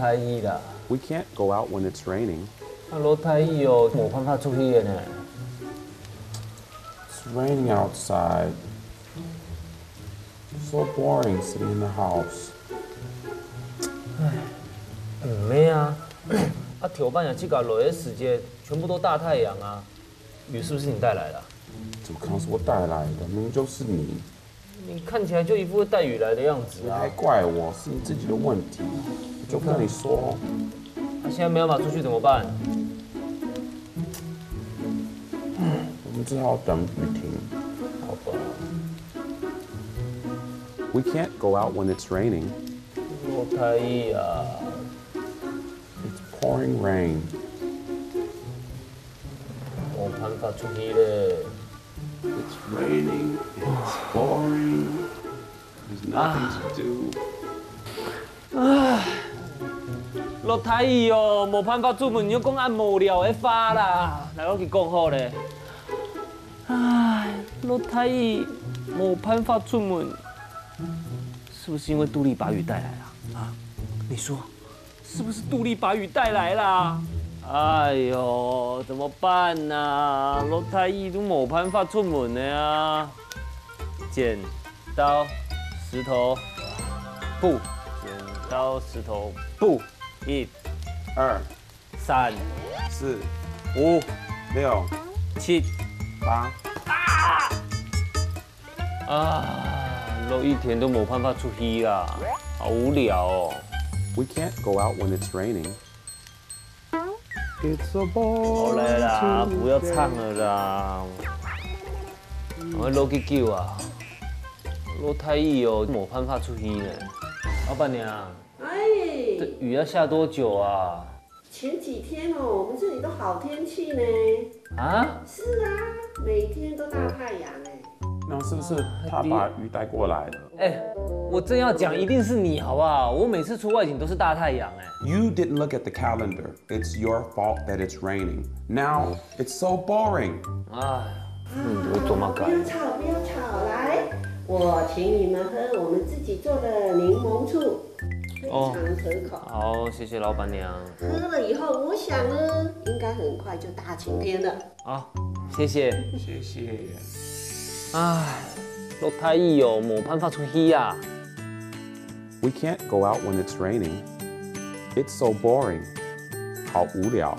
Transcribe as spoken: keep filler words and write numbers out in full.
大雨啦。 We can't go out when it's raining. 啊，落大雨哦，無辦法出去个呢。 It's raining outside. So boring sitting in the house. 毋係啊，啊，頭半日自家來个時節，全部都大太陽啊。雨是不是你帶來的啊？怎么可能是我带来的？明明就是你。你看起来就一副會帶雨來的樣子啊你还。怪我，是你自己的问题。我就跟你说，那现在没办法出去怎么办？我们只好等雨停。好吧。 We can't go out when it's raining. 落大雨啊， It's pouring rain. 無辦法出去咧。 It's raining. It's boring. There's nothing to do. 落大雨哦，無辦法出門，你又講恁無聊个話啦，來，我去講好咧。唉，落大雨，無辦法出門，是不是因為杜麗把雨帶來啊？啊，你說，是不是杜麗把雨帶來啦？哎喲，怎麼辦啊？落大雨都無辦法出門了啊！剪刀石頭布，剪刀石頭布，一、二、三、四、五、六、七。八。啊，落雨天都無辦法出去啊，好無聊哦。 We can't go out when it's raining. It's a 好 bore. 了啦，不要唱了啦。我落幾久啊？落大雨哦，無辦法出去呢。老闆娘，哎，這雨要下多久啊？前幾天哦，我們這裡都好天氣呢。啊？是啊，每天都大太陽哎。那是不是他把雨帶過來了？哎，我正要講，一定是你好不好？我每次出外景都是大太陽哎。 You didn't look at the calendar. It's your fault that it's raining. Now it's so boring. 哎，你會做麼个不？要吵，不要吵，來，我請你們喝我們自己做的檸檬醋，非常可口。好，謝謝老闆娘。喝了以後，我想呢，應該很快就大晴天了。好，謝謝。謝謝。唉，落大雨哦，無辦法出去啊。 We can't go out when it's raining. It's so boring. 好無聊。